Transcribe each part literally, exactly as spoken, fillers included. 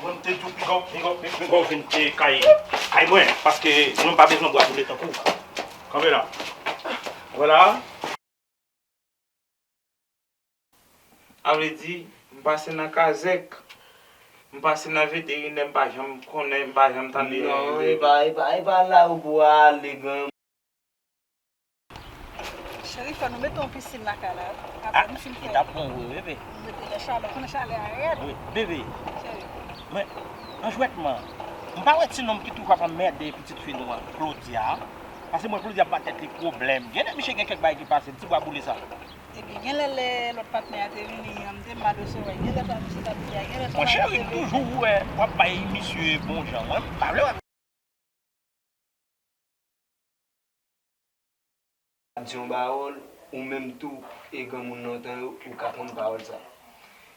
Mwen, m te di w, piga w, piga w, piga w vin te kay, kay mwen, paske mwen pa bezwen bwa boule tankou w. Kanpe la. Vwala. A vle di, m pase nan kazèk, m pase nan veterinè, m pa janm konnen, m pa janm tande. Non, e pa, e pa, e pa la ou pou ale, gran. Cheri, fò nou mete yon pisin lakay la, wi. Apre nou fin fè. Li t ap bon, wi, bebe. Nou mete nan chalè, konnen chalè a rèd. Wi, bebe. Cheri. Men, anjwètman, m pa wè ti nonm ki toujou ap anmède pitit fi nou an, Claudia. Paske mwen, Claudia ap ba tèt li pwoblèm. Gen de misye gen kèk bagay ki pase, ti bwa boule sa. Ebyen, gen lè, lè lòt patnè a te vini, m te mal resevwa. Gen lè sa misye t ap di a, gen lè sa. Monchè, wi, m toujou wè w ap bay misye bon jan. Mwen, m pa vle wè. Di yon pawòl, ou menm tou, e granmoun lontan yo, ou ka konn pawòl sa.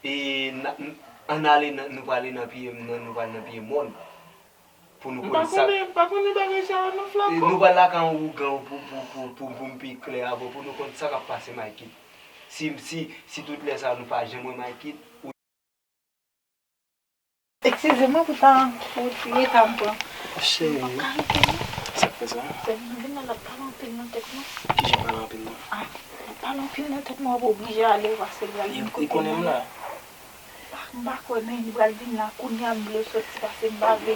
E n a, n, ann ale nan, nou prale nan piye, nan, nou pral nan piye mòn. Pou nou konn sa. M pa konnen, m pa konnen bagay sa yo non, Flaco. E nou pral lakay yon ougan pou, pou, pou, pou, pou m pi klè avè w, pou nou konn sa k ap pase Maykit. Si, si, si tout lè sa nou pa janm wè Maykit, ou Eskize mwen pou tan, pou ti reta m pran. Cheri, m p ap ka rete non. Sa k fè sa? Sè m nan vin la, l ap pale anpil nan tèt mwen. Kijan pale anpil nan? Ah, l ap pale anpil nan tèt mwen, w ap oblije ale, w pase l pral vin kote mwen. Li konnen m la. M pa kwè, men li pral vin la kounye a, m vle w soti pase m pa vle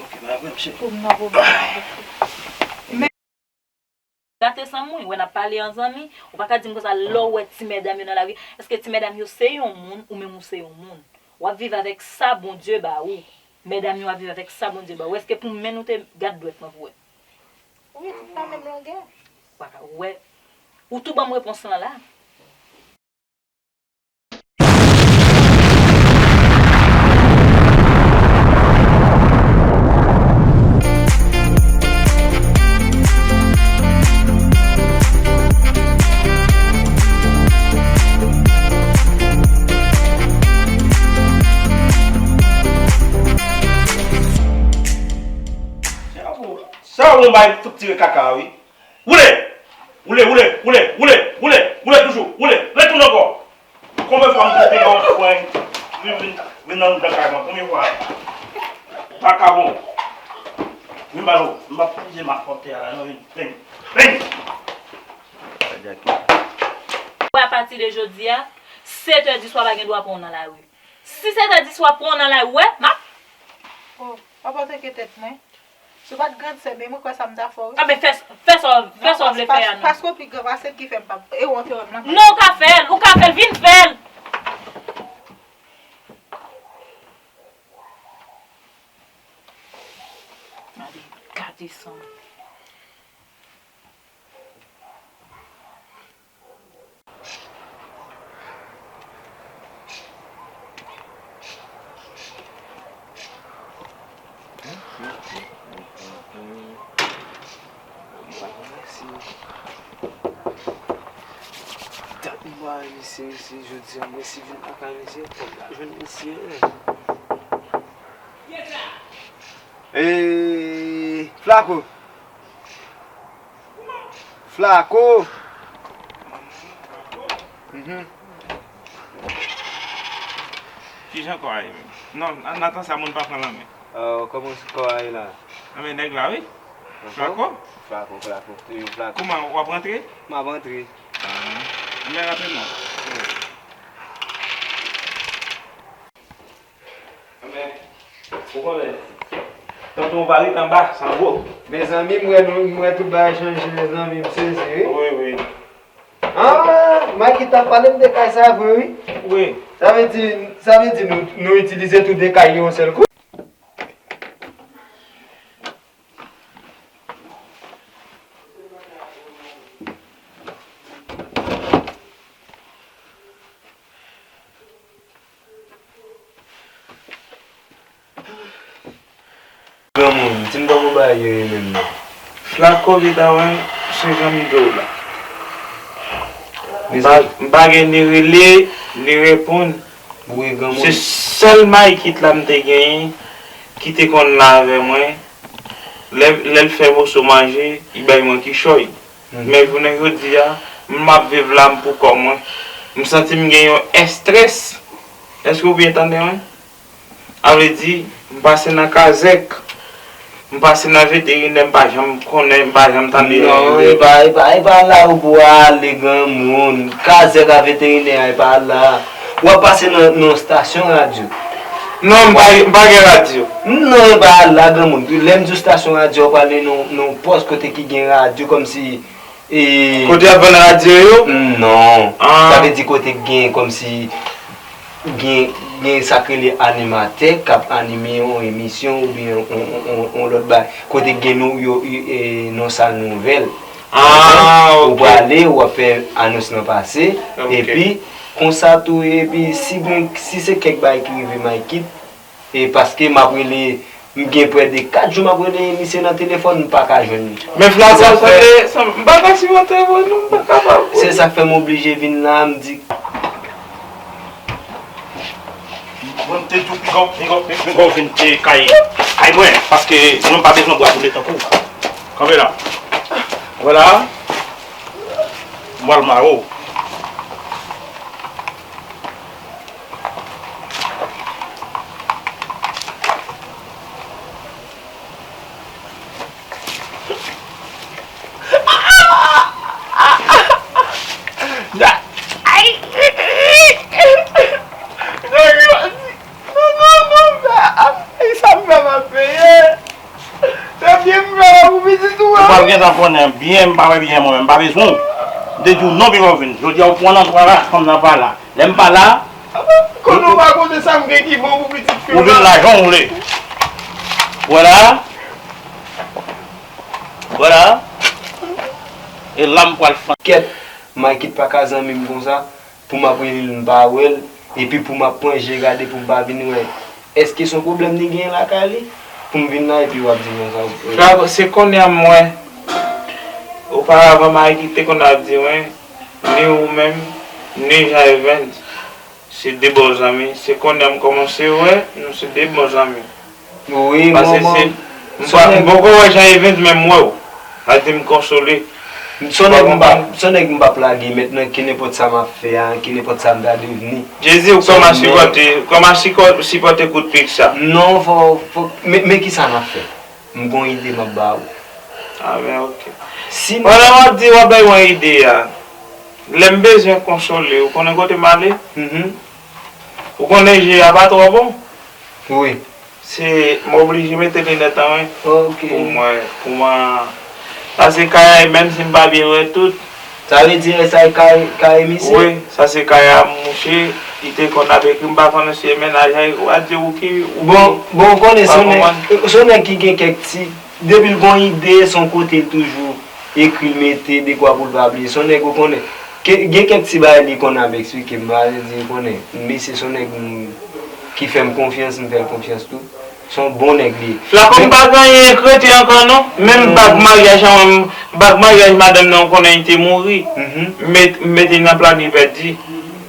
pou m nan pwoblèm avèk ou. Men. Gate san m wi, wè n ap pale an zanmi, ou pa ka di m konsa lè w wè ti medam yo nan lari. Èske ti medam yo se yon moun ou menm ou se yon moun? W ap viv avèk sa Bondye ba ou. Medam yo ap viv avèk sa Bondye ba ou. Èske pou men nou te gad dwèt mwen pou wè? Wi, tout la menm longè. Ou pa ka wè. Ou tou ban m repons lan la. Sa bon bay fout tire kaka wi. Woule! Woule, woule, woule, woule, woule, woule toujou, woule, retounen ankò. Konbyen fwa m te peye yon pwen, vin, vin, vin nan anndan kay mwen, konbyen fwa? Vakabon. Vin ba nou, m ap pije m ap pòte a la, nou vin, vin, vin. Wè, apati de jodi a, sèt è di swa pa gen dwa pran w nan lari. Si sèt è di swa pran w nan lari, wè, m ap. Oh, pa pòte ke tèt mwen. Si w pa t gran sè m, e mwen kwè sa m ta fè w wi. Anben, fè, fè sa w, fè sa w vle fè a non. Paske w pi gran pase m ki fè m p ap, e w antre wè m nan kay. Non, ou ka fè l, ou ka fè l, vin fè l. Gade, gade san. Dat m pa wè misye, mesye, jodi a, mwen si vin lakay misye, fò m ta jwenn misye. Eee, Flako! Flako! Mhm. Kijan kò a ye menm? Non, Natan sa moun pa pran lanmen. Oh, kòman kò a ye la? Anben nèg la wi. Flako? Flako, Flako, toujou Flako. Kòman, w ap rantre? M ap rantre. Ah, anben rantre non. Anben, ou konnen, tonton pa ret anba, sango. Mezanmi, m wè nou, m wè tout bagay chanje, mezanmi, m sezi wi. Wi, wi. Ah, Mikey t ap pale m de kay sa vre wi. Wi. Sa vle di, sa vle di nou, nou itilize tou de kay yo yon sèl kou? Granmoun, di m kòman bagay yo ye menm non. Flako Vitawan, se zanmi do w la. M pa, m pa gen ni rele, ni reponn. Wi, granmoun. Se sèl Maykit la m te genyen ki te konn la avè mwen. Lè, lè l fè moso manje, li bay mwen kichòy. Mhm. Men jounen jodi a, m ap viv la m pou kò mwen. M santi m gen yon estrès. Èske w byen tande mwen? A vle di, m pase nan kazèk, m pase nan veterinè, m pa janm konnen, m pa janm tande. Non, e pa, e pa, e pa la ou pou ale, granmoun. Kazèk a veterinè a, e pa la. W ap pase nan, nan stasyon radyo. Non, m pa, m pa gen radyo. Non, e pa la, granmoun. Lè m di w stasyon radyo, w prale nan, nan pòs kote ki gen radyo, kòmsi, e, kote y ap vann radyo yo? Non. Ah. Sa vle di kote k gen, kòmsi, gen, gen sa k rele animatè k ap anime yon emisyon oubyen yon, yon, yon, yon, yon lòt bagay. Kote k gen nou, yo, e, nan sal nouvèl. Ah, ou, ok, prale, w ap fè anons lan pase, ok, epi konsa tou, epi si gen, si se kèk bagay ki rive Maykit, e paske m ap rele, m gen prè de kat jou m ap rele misye nan telefòn, m pa ka jwenn li. Men Flavor, sa fè, m pa ka sipòte vre non, m pa kapab. Se sa k fè m oblije vin la, m di. Mwen, m te di w piga w, piga w, piga w vin te kay, kay mwen, paske mwen pa bezwen bwa boule tankou w. Kanpe la. Vwala. M pral mare w. Ou pral gentan konnen byen, m pa wè byen mwen menm, m pa bezwen w. M te di w non, piga w vin. Jodi a ou pran nan twa la, fanm nan pa la. Lè m pa la, konnen w pa konnen sa m gen ki bon pou pitit fi w la. Ou vin la jan w vle. Vwala. Vwala. E la m pral fan. Kèt, Maykit pa ka zanmi m konsa, pou m ap rele l m pa wè l, epi pou m ap pran je gade pou m pa vin wè. Èske se yon pwoblèm li genyen lakay li? Pou m vin la epi w ap di m konsa. Flavor, se kounye a m wè. Oparavan Maykit te konn ap di mwen, ni ou menm, ni Jean Evens, se de bon zanmi. Se kounye a m kòmanse wè nou se de bon zanmi. Wi, paske se, m pa, m poko wè Jean Evens, men m wè w. Sa di m konsole. Se yon nèg m p ap, se yon nèg m p ap lage, mentnan, kenenpòt sa m ap fè a, kenenpòt sa m ta devni. Jezi, ou kòman sipòte, kòman sipòte kout pik sa? Non, fò, fò, men, men kisa n ap fè? M gon ide m ap ba ou. Ah, men ok. Si m, pandan w ap di w ap bay mwen ide a, lè m bezwen konsole, ou konnen kote m ale? Mhm. Ou konnen je a pa twò bon? Wi. Se, m oblije mete linèt an, wi. Ok. Pou mwen, pou mwen. Sa se kay, menm si m pa byen wè tout. Sa vle di sa e kay, kay misye? Wi, sa se kay a mouche, li te konn ap ekri, m pa konnen si e mennaj a, ou a di ou ki, ou bon, ki, bon, ou konnen se yon nèg, se yon nèg ki gen kèk ti, depi l gon ide, se yon kote l toujou ekri l mete, dekwa pou l pa bliye. Se yon nèg ou konnen. Ke, gen kèk ti bagay li konn ap eksplike m, sa vle di ou konnen. Misye se yon nèg m, ki fè m konfyans, m fè l konfyans tou. Se yon bon nèg li ye. Flacon pa gen anyen krete ankò non. Menm bag maryaj an, bag maryaj madanm nan, ou konnen li te mouri. M met, m mete nan plani pèdi.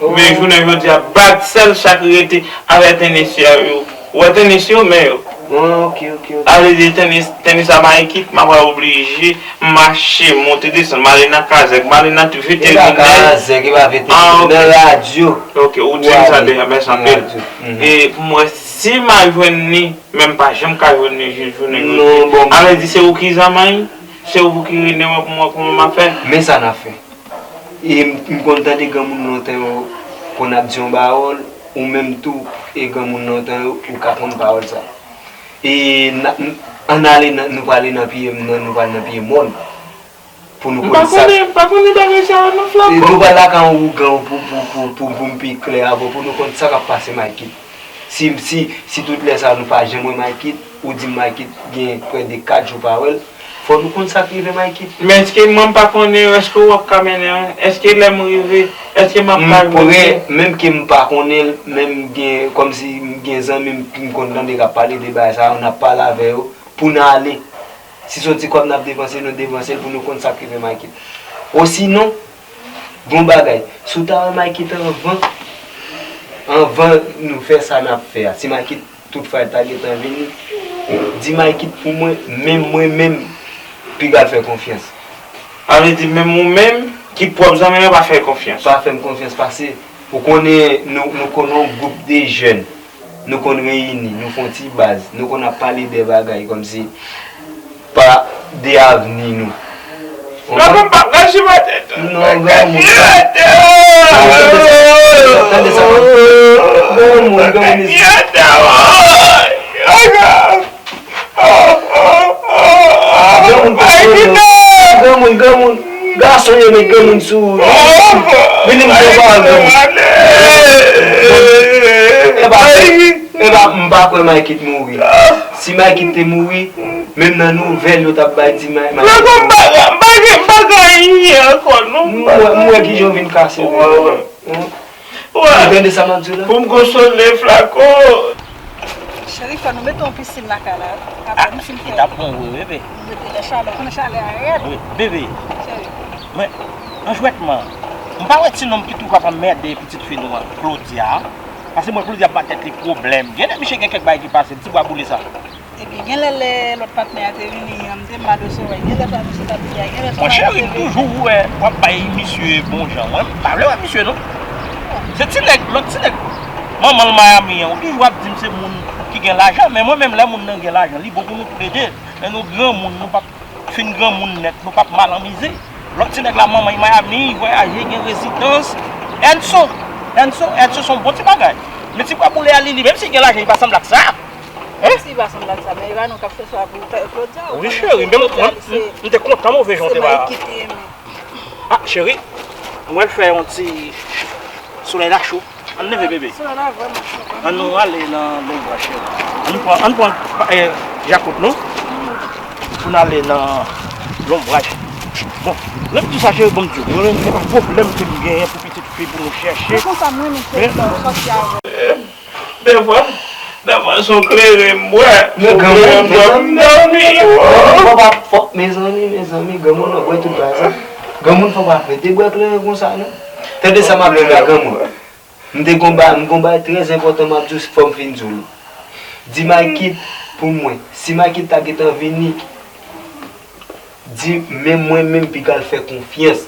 Men jounen jodi a, bag sèl sa ki rete avè tenis yo. Ou wè tenis yo, men yo. Ah, ok, ok, ok. Sa vle di tenis, tenis a Maykit, m ap oblije mache, monte, desann, m ale nan kazèk, m ale nan tout, e pa veterinè. Kazèk, e pa veterinè, ah, ok, nan radyo. Ok, ou di m sa deja, mèsi anpil. E pou mwen, si m a jwenn li, men m pa janm ka jwenn li jis jounen jodi a. Non, bon. Sa vle di se ou ki zanmi an, se ou ki rele mwen pou mwen, kòman m ap fè? Men sa n ap fè. E m, m konn tande granmoun lontan yo konn ap di yon pawòl, ou menm tou, e granmoun lontan yo, ou ka konn pawòl sa. E n, n, ann ale nan, nou prale nan piye, nan, nou pral nan piye mòn. Pou nou konn sa. M pa konnen, m pa konnen bagay sa yo non, Flacon. E nou pral lakay yon ougan pou, pou, pou, pou, pou m pi klè avè w, pou nou konn sa k ap pase Maykit. Si, si, si tout lè sa nou pa janm wè Maykit, ou di m Maykit gen prè de kat jou pa wè l, fò nou konn sa k rive Maykit. Men èske mwen m pa konnen, èske w ap ka mennen an? Èske lè m rive, èske m ap ka jwenn li? M prè, menm ke m pa konnen l, men m gen, kòmsi m gen zanmi m, m konn tande k ap pale de bagay sa yo, n ap pale avè yo, pou n ale. Si se yon ti kòb n ap depanse, nou depanse l pou nou konn sa k rive Maykit. Osinon, gon bagay, si w ta wè Maykit anvan, anvan nou fè sa n ap fè a, si Maykit toutfwa l ta gentan vini, di Maykit pou mwen, menm mwen menm, piga l fè konfyans. Sa vle di menm ou menm, ki pwòp zanmi w pa fè konfyans? Pa fè m konfyans, paske ou konnen nou, nou konnen yon gwoup de jèn. Nou konn reyini, nou fè yon ti baz, nou konn ap pale de bagay kòmsi pa de avni nou. Papa, m pa ka sipòte tande. Non, granmoun. Tande sa, granmoun, granmoun. Granmoun, granmoun, granmoun. Gason yo met granmoun sou ou. Vini m fè pawòl granmoun. Epa, epa, m pa kwè Maykit mouri. Si Maykit te mouri, menm nan nouvèl yo t ap bay di May-, Maykit mouri. M pa gen, m pa gen anyen ankò, non. M wè, m wè kijan w vin kase. Ou tande sa m ap di w la? Pou m konsole Flako. Cheri, fò nou mete yon pisin lakay la. Apre nou fin fè. Li t ap bon, wi, bebe. Nou mete nan chalè, konnen chalè a rèd. Wi, bebe. Cheri. Mwen, anjwètman, m pa wè ti nonm ki toujou ap anmède pitit fi nou an, Claudia. Paske m wè Claudia ap ba tèt li pwoblèm. Genlè misye gen kèk bagay ki pase, ti bwa boule sa. Ebyen, genlè lè lòt patnè a te vini, an, m te mal resevwa. Genlè sa misye t ap di a, genlè sa. Mon cheri, m toujou wè w ap bay misye bon jan. Mwen, m pa vle wè misye, non. Se ti nèg, lòt ti nèg, manman l Miami an, ou toujou ap di m se moun ki gen lajan, men mwen menm, lè moun nan gen lajan, li bon pou nou toulede. Men nou granmoun, nou p ap fin granmoun nèt, nou p ap mal anmize. Lòt ti nèg la, manman l Miami, vwayaje, gen rezidans. Enso, Enso, Enso se yon bon ti bagay. Men ti bwa boule a, li, li, menm si l gen lajan, li pa sanble ak sa. Hein? Si pa sanble ak sa, men e pa nou k ap fè sa pou Claudia. Wi, cheri, men mwen, m te kontan move jan w te ba. Ah, cheri, mwen fè yon ti solèy la cho. Ann leve, bebe. Solèy la vrèman cho. Ann nou ale nan lonbraj, cheri. Ann pran, ann pran, eh, jakot nou. Pou n ale nan lonbraj. Bon, lè m di sa, cheri, bon, m di w, mwen menm, se pa pwoblèm ke m genyen pou pitit fi pou nou chèche. Se konsa, mwen, men, cheri, sa, sòti avè. Dèfwa, dèfwa se yon kleren m bwè. Se yon kleren m bwè pou m dòmi. Fò pa, fò, mezanmi, mezanmi, granmoun nan bwè tout bagay sa. Granmoun fò pa fè te bwè kleren konsa non. Tande sa m ap di la, granmoun. M te gon bagay, m gon bagay trè enpòtan m ap di w, fò m fin di w li. Di Maykit pou mwen. Si Maykit ta gentan vini, di men mwen menm piga l fè konfyans.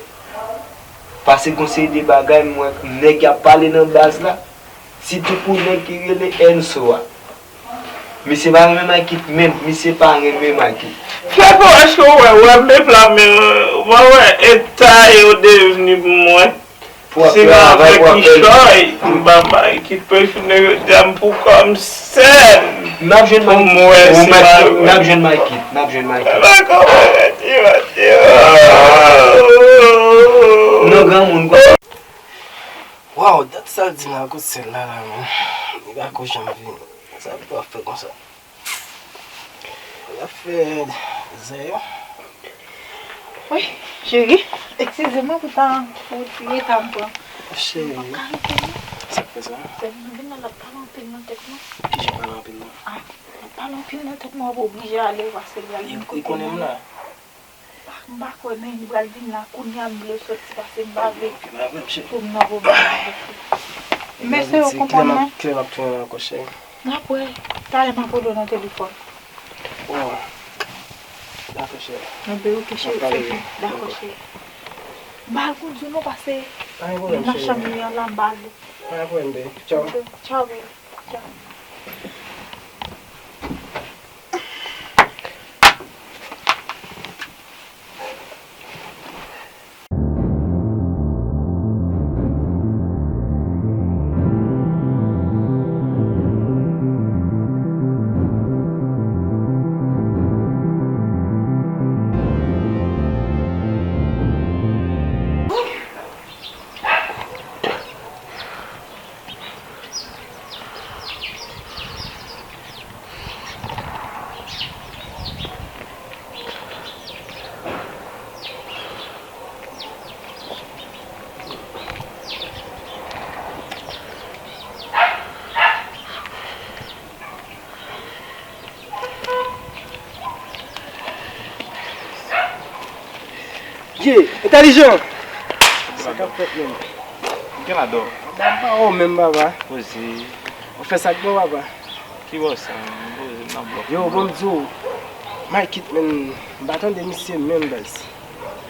Paske gon seri de bagay m wè nèg y ap pale nan baz la. Sitou pou nèg ki rele Enso a. Misye pa renmen Maykit menm, misye pa renmen Maykit. Flako, èske w wè, w wè m deplame, w wè eta yo devni pou mwen? Si m avèk kichòy, m ba Maykit pèfime, jodi a m pou kòm sèn. N ap jwenn Maykit. N ap jwenn Maykit. N ap jwenn Maykit. Flako, mwen rete, mwen rete. Non, granmoun, granmoun. Waw, dat sa l di m la, kot sèl la, la, menm. Li pa ko janm vini. Sa pou ap fè konsa. L ap fè zen yo. Wi, cheri, eskize mwen pou tan, pou ti reta m pran. Cheri, sa k fè sa? Sèl mwen vin la, l ap pale anpil nan tèt mwen. Kijan pale anpil nan? Ah, l ap pale anpil nan tèt mwen, w ap oblije ale, w pase l al vin kote mwen. Li konnen m la. M pa kwè, men li pral vin la kounye a, m vle soti pase m pa vle pou m nan pwoblèm avèk li. Men se yo konprann mwen. Kilè m ap tounen ankò, cheri? N ap wè, talè m ap rele w nan telefòn. Dakò, cheri. Enben, oke, cheri, se byen. Dakò, cheri. M pa al kondi w non, pase nan chanm li an la, m pa ale. Pa gen pwoblèm, baby. Tchaw. Tchaw, baby. Tchaw. Ye, entèlijan! Sa k ap fèt menm? Gen ladan. Baba, oh, menm baba. Poze. Ou fè sa k bon, baba. Ki bò sa, m poze m nan blòk. Yo, bon, m di w, Maykit, menm, m pa tande misye menm, baz.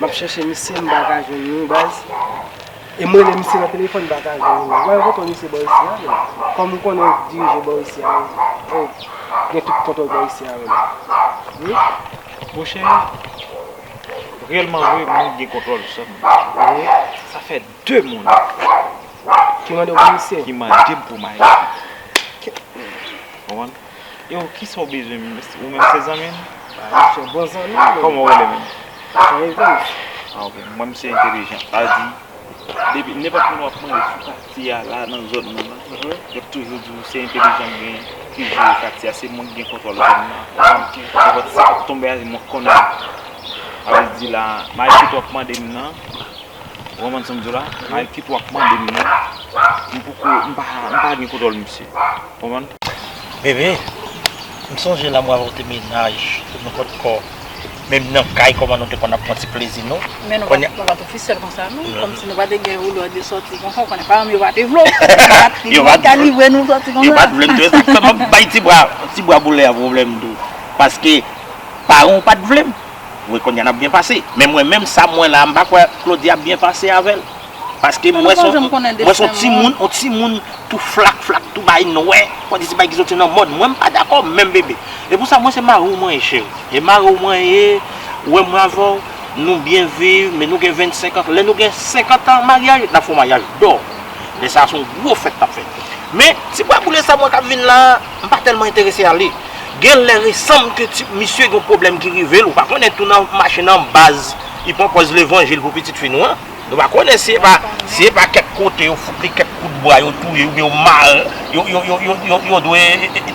M ap chèche misye, m pa ka jwenn li, baz. E m rele misye nan telefòn, m pa ka jwenn li. Mwen, kontwòl misye bò isi a menm. Kòm ou konnen dirije bò isi a, ou gen tout kontwòl bò isi a menm. Wi. Monchè, reyèlman vre, mwen gen kontwòl sèlman. Wi. Sa fè de moun ki mande w pou misye, ki mande m pou Mike. Konprann? Yo, kisa w bezwen menm? Ou menm se zanmi m? Ah, se yon bon zanmi, men. Kòman w rele menm? Jean Evans. Ah, ok. Mwen, m se entelijan. Sa di, depi nenpòt moun w ap mande sou katye a la, nan zòn nan la, mhm, y ap toujou di w se entelijan k gen ki jere katye a, se mwen k gen kontwòl zòn nan. Ok. Nenpòt sa k ap tonbe a, mwen k konnen. Sa vle di la, Mike ki t w ap mande m nan, w konprann sa m di w la? Mike ki t w ap mande m nan, m poko, m pa, m pa gen kontwòl misye. Konprann? Bebe, m sonje lè mwen avè w te mennaj, nou pot kò, menm nan kay, kòman nou te konn ap pran ti plezi nou. Men nou pa, nou pa t ofisyèl konsa, non. Non. Kòmsi nou pa te gen oulò de sòti konsa, ou konnen paran m yo pa te vle w. Yo pa t, yo pa t ka livre nou sòti konsa. Yo pa t vle m tou. E sa k fè m ap bay ti bwa, ti bwa boulè a pwoblèm tou. Paske paran w pa t vle m. Wi, kounye a n ap byen pase. Men mwen menm, sa m wè la, m pa kwè Claudia ap byen pase avè l. Paske mwen se yon, mwen se yon timoun, yon timoun tou flak flak, tou bay nwè. Kòm di se bagay ki soti nan mòd. Mwen, m pa dakò menm, bebe. E pou sa, mwen se mari w mwen ye, cheri. E mari w mwen ye, ou wè mwen avè w, nou byen viv, men nou gen vennsenk an. Lè nou gen senkant an maryaj, n ap fè yon maryaj dò. Lè sa a, se yon gwo fèt n ap fè. Men, ti bwa boule sa mwen k ap vin la, m pa tèlman enterese a li. Gen lè resanm ke ti, misye gen yon pwoblèm ki rive l, ou pa konnen tou nan machin an baz, li pran pòz levanjil pou pitit fi nou an. Nou pa konnen si e pa, si e pa kèk kote yo fout li kèk kout bwa, yo touye, oubyen yo mal, yo, yo, yo, yo, yo, yo dwe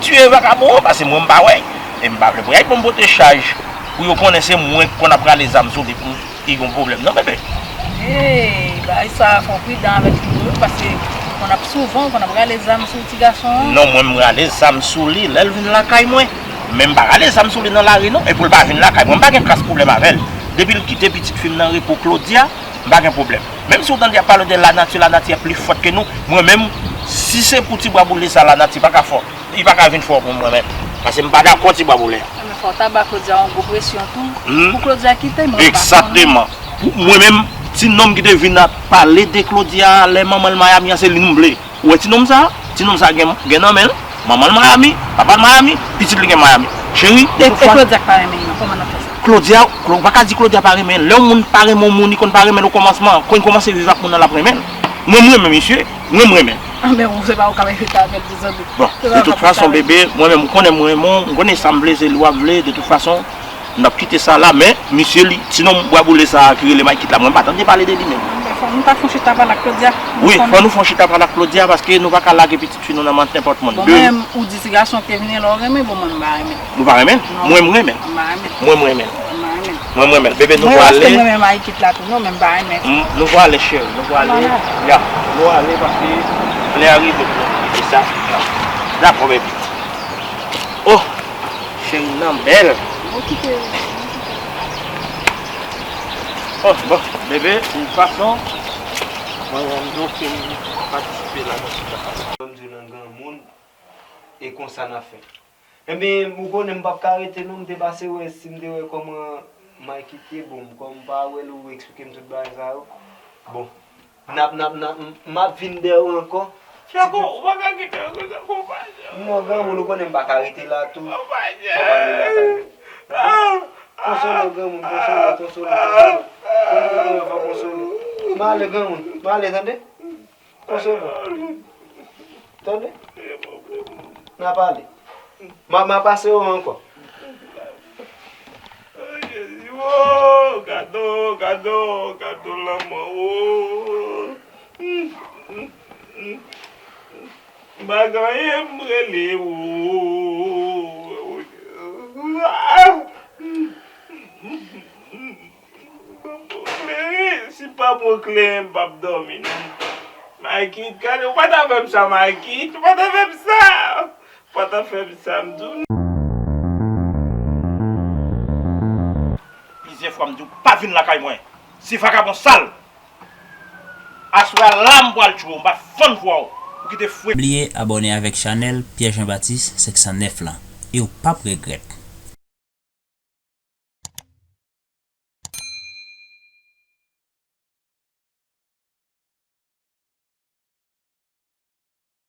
tiye vakabon an, paske mwen m pa wè. E m pa vle pou y al ban m pote chaj, pou yo konnen se mwen k konn ap rale zam sou li pou li gen pwoblèm. Non, bebe. Hey, bagay sa a fò w pridan avèk li tou, paske w konn ap souvan, w konn ap rale zam sou ti gason an. Non, mwen m rale zam sou li, lè l vin lakay mwen. Men m pa rale zam sou li nan lari, non, e pou l pa vin lakay mwen, m pa gen kras pwoblèm avè l. Depi l kite pitit fi m nan repo Claudia, m pa gen pwoblèm. Menm si w tande y ap pale de lanati, lanati ap pli fòt ke nou, mwen menm, si se pou ti bwa boule sa, lanati pa ka fò, li pa ka vin fò pou mwen menm. Paske m pa dakò ti bwa boule a. Men fò w ta ba Claudia yon gwo presyon tou. Hmm. Pou Claudia kite, mwen pa konnen. Egzakteman. Pou mwen menm, ti nonm ki te vin ap pale de Claudia lè manman l Miami an, se li m vle. Ou wè ti nonm sa? Ti nonm sa gen, gen nan men l. Manman l Miami, papa l Miami, pitit li gen Miami. Cheri, de tout fason. E Claudia k pa renmen l nan, kòman n ap fè sa? Claudia, Cla-, ou pa ka di Claudia pa renmen l. Lè yon moun pa renmen yon moun, li konn pa renmen l okòmansman. Kan li kòmanse viv ak moun nan, l ap renmen l. Mwen, m renmen misye. Mwen, m renmen l. Ah, men ou se pa ou k ap envite avè l, mezanmi. Bon, de tout fason, bebe, mwen menm, ou konnen mwen renmen w, m konnen sa m vle, se li w ap vle, de tout fason. N ap kite sa la, men misye li, ti nonm bwa boule sa a ki rele Maykit la, mwen m pa tande pale de li menm. Men fò nou ta fè yon chita pale ak Claudia. Wi, fò nou fè yon chita pale ak Claudia, paske nou pa ka lage pitit fi nou nan men nenpòt moun. Bon, mwen menm, ou di ti gason ki te vini la, ou renmen, bon, mwen m pa renmen. Nou pa renmen l? Non. Mwen, m renmen l. M pa renmen l. Mwen, m renmen l. M pa renmen l. Mwen, m renmen l. Bebe, nou pral ale. Mwen, paske mwen renmen Maykit la tou, non, men m pa renmen. M, nou pral ale, cheri, nou pral ale. Ya, nou ale, paske lè a rive pou nou kite sa. Dakò, bebe. Oh! Cheri m nan bèl. Mwen kite. Oh, bon, bebe, de tout fason, mwen, mwen, m di w ke m patisipe la nan chita sa. Mwen, m di w nan granmoun, e konsa n ap fè. Ebyen, ou konnen m p ap ka rete non, m te pase wè, si m te wè kòman Maykit ye, bon, kòm m pa wè l, ou eksplike m tout bagay sa yo. Bon. N ap, n ap, n ap, m, m ap vin dèyè w ankò. Tchako, ou pa ka kite yo konsa, konpa. Non, granmoun, ou konnen m pa ka rete la tou. Konpa, fò m ale lakay mwen. Tande? Konsole w, granmoun, konsole w, konsole w, konsole w. Granmoun, granmoun, fò konsole w. M ale, granmoun, m ale, tande? Konsole w. Tande? N a pale. M a, m a pase w ankò. Oh, Jezi, oh, gade w, gade w, gade w lanmò, oh. M pa gen anyen m rele, oh. Klere, si pa pran klere, m p ap dòmi non. Maykit, gade, ou pa ta fè m sa, Maykit, ou pa ta fè m sa. Ou pa ta fè m sa, m di w. Plizyè fwa m di w pa vin lakay mwen. Se vakabon sal. Aswè a la m pral tchwe w, m pa fann vwa w. Ou kite fwe. Pa bliye abòne avèk chanèl Pierre Jean Baptiste senk san nèf lan. E w p ap regrèt.